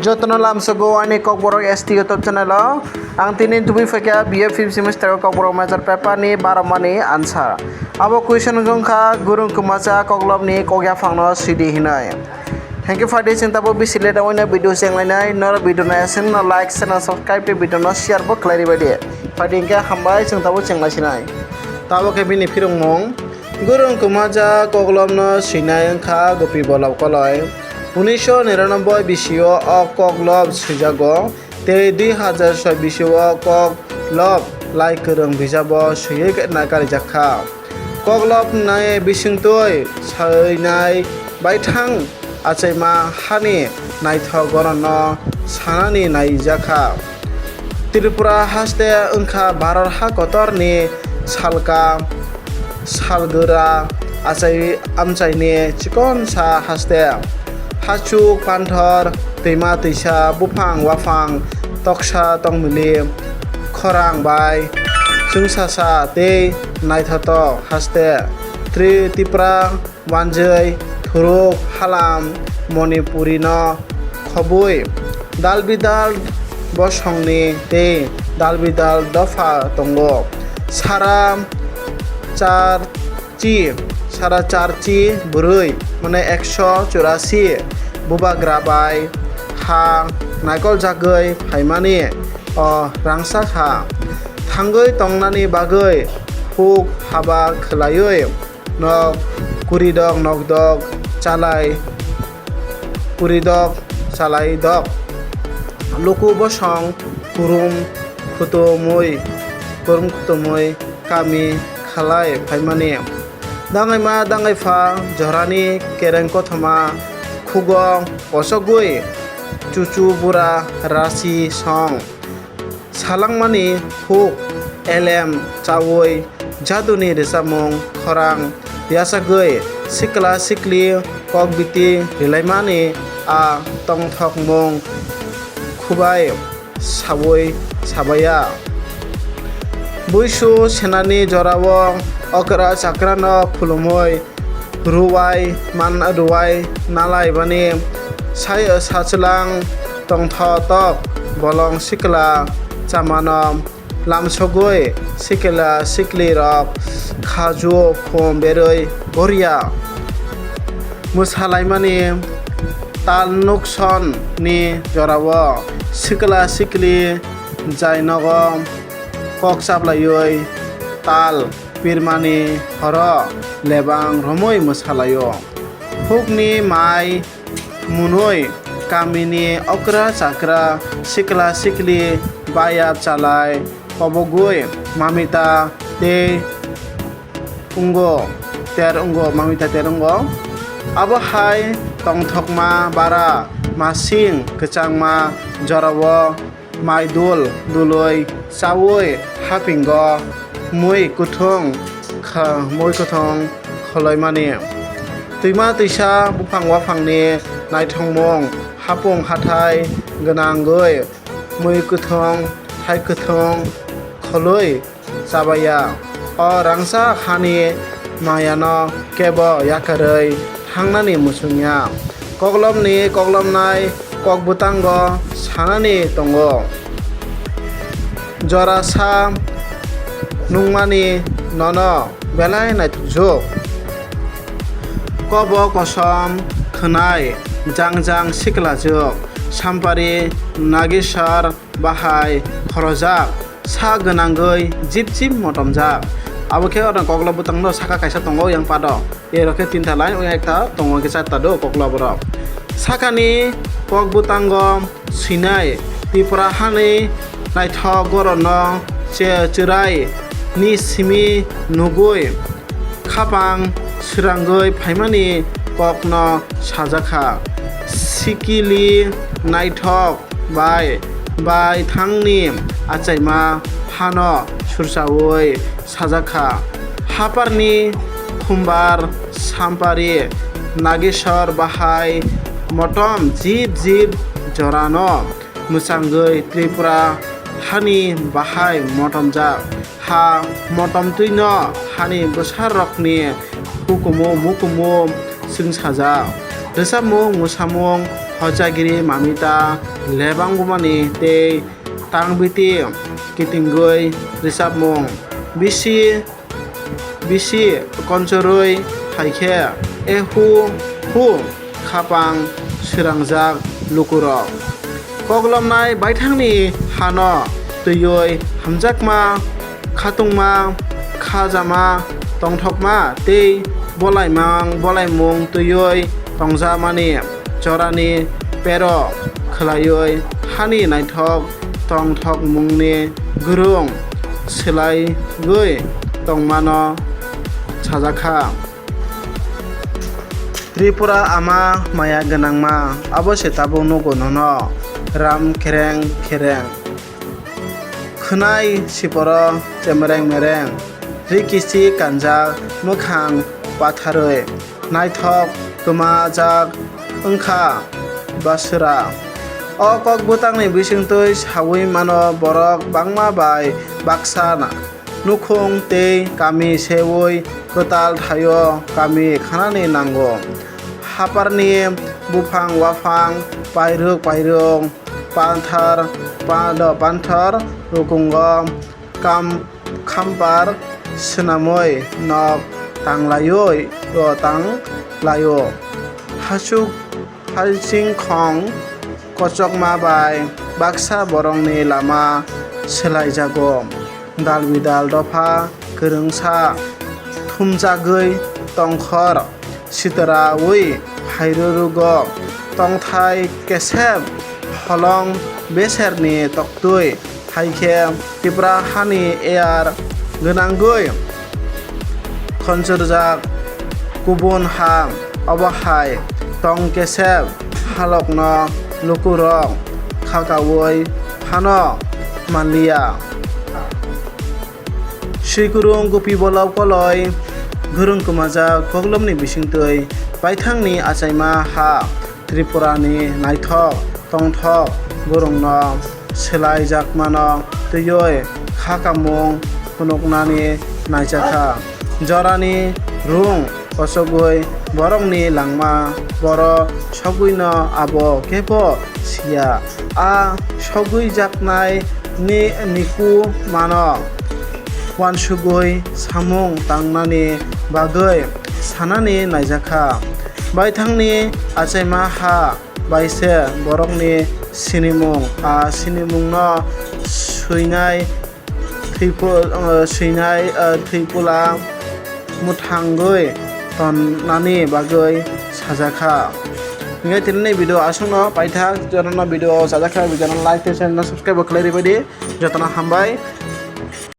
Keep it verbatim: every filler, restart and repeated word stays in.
Jotono lamsogo ani Kokborok S T YouTube channel o. Ang tini tubui phaikha B A fifth semester o Kokborok major paper ni baromani answer. Abo question wngkha Gurung Kwmacha Koklopni kokyaphangno swidi hinwi. Thank you phaidi chwng tabuk bisi late wngwi video chenglainai. Norok video no aswk no like, channel subscribe tei video no share bo khlai ribaidi. Phaidi hwnkhe hambai chwng tabuk chenglaisinai. Tabuk khe bini phirongmung. Gurung Kwmacha Koklopno swinai wngkha Gopi Bolab Koloi. Unisho niranoboi bisio o Koklop swijago tei dui hazar soi bisio Koklop lai kwrwng bijabo swiwi naikarijakha. Koklopni bisingtwi swinai baithang achaima hani naithok goronno sanani naijakha. Tripura haste wngkha Bharat ha kotorni salka, salgwra achai amchaini chikonsa haste. Hachuk, panthor, twima twisa, buphang waphang, toksa tongmili, khorang bai chwngsasa tei naithotok haste. Tri-, Tripura wanjwi, thuruk, halam, Manipurino khobwi, dalbidal bosongni tei dalbidal dopha tongo. Sara char chi, sara char chi bwrwi, mane ekso churasi bubagra bai ha naikoljagwi phaimani o rangchak ha. Thangwi tongnani bagwi huk haba khwlaiwi nok kuridok nokdok chalai kuridok chalaidok. Luku bosong kurum khutumwi, kurum khutumwi kami khalai phaimani. Dangaima dangaipha jorani kereng kothoma khugo pochogwi chuchu bura rasi song. Salangmani huk elem chaui jaduni rwchapmung khorang yachagwi sikla sikli kokbiti rilaimani a tongthokmung khubai saui sabaiya. Buisu senani jorao okra chakrano khulumui ruwai man ruwai nalaibani sai sachwlang tongthotok bolong sikla chamano lamsogwi sikla siklirok khaju khum berwi gorya mwsalaimani tal nuksonni jorao sikla sikli jai nogo kok chaplaiwi tal pirmani horo lebang romwi mwsalaio. Hukni mai munwi kamini okra chakra sikla sikli bayap chalai kobogwi mamita tei ungo ter ungo mamita ter ungo. Abo hai tongthokma bara masing kwchangma jorao mai dul dului chaui hapingo mui kwthwng kha-, mui kwthwng kholoimani. Twima twisa buphang waphangni naithokmung hapung hathai gwnangwi mui kwthwng thai kwthwng kholoi chabaiya. O rangchak hani mayano kebo yakarwi thangnani muchungya. Koklopni koklopnai kokbwtango sanani tongo. Jorasa nungmani nono belai naithokjwk. Kobo kosom khwnai jang jang siklajwk. Sampari Nageswar bahai khorojak, sak gwnangwi jip jip motomjak. Abo khe oro koklop bwtangno saka kaisa tongo yang pado. Ero khe tinta line, o ekta tongo khe charta do koklop borok. Sakani kok bwtango swinai Tripura hani naithok gorokno che-, chwrai ni simi nugwi khapang srangwi phaimani kokno sajakha. Sikili naithok bai, bai thangni achaima phano sursaui sajakha. Haparni khumbar sampari Nageswar bahai motom jip jip jorano mwchangwi Tripura hani bahai motomjak. Ha motomtwino hani bwsarokni hukumu mukumu chwngsajak. Rwchapmung, mwsamung, Ochagiri Mamita lebang bumani tei tangbiti kitingwi rwchapmung. Bisi bisi konchorwi hai khe, e hu hu khapang swirangjak lukurok. Koklomnai baithangni hano twiwi hamjakma, khatungma, khajama, tongthokma tei bolaimang bolaimung twiwi tongjamani jorani pero khwlaiwi hani naithok tongthokmungni gwrwng swlaiwi tongmano sajakha. Tripura ama maya gwnangma, abo se tabuk nugo nono ram khereng khereng. Khwnai siporo chemereng mereng, ri kichi kanjak mwkhang patharwi, naithok kwmajak wngkha baswra. O kok bwtangni bisingtwi saui mano borok bangma bai baksa na-, nukhung tei kami seui kwtal thaio kami khanani nango. Haparni buphang waphang pairwk pairwk panthar pando panthor rukungo kam khampar swnamwi nok tanglaiwi o tanglaio. Hachuk haching khong kochokma bai baksa borokni lama swlaijago. Dal bidal dopha kwrwngsa thumjagwi tongkhor sitaraui phairwrwgo. Tongthai kesep holong beserni toktwi hai khe Tipra hani eyar gwnangwi khonchorjak kubun ha. Obo hai tong kesep halokno lukurok khakaui phano manliya. Swikwrwng Gopi Bolab Koloi gwrwng kwmajak koklopni bisingtwi baithangni achaima ha Tripurani naithok tongthok gwrwngno swlaijakmano twiwi kha kamung phunuknani naijakha. Jorani rung kochogwi borokni langma boro sogwino abo kebo siya. A sogwijaknai ni niku mano uansugwi samung tangnani bagwi sanani naijakha. Baithangni achaima ha bai se borokni sinimung, a sinimungno swinai thwipu-, uh, swinai, uh, thwipula mwthangwi tonnani bagwi sajakha. Hingkhe tinini video aswkno paithak, jotono video sajakha, video no like tei channel no subscribe bo khlai rwbaidi, jotono hambai.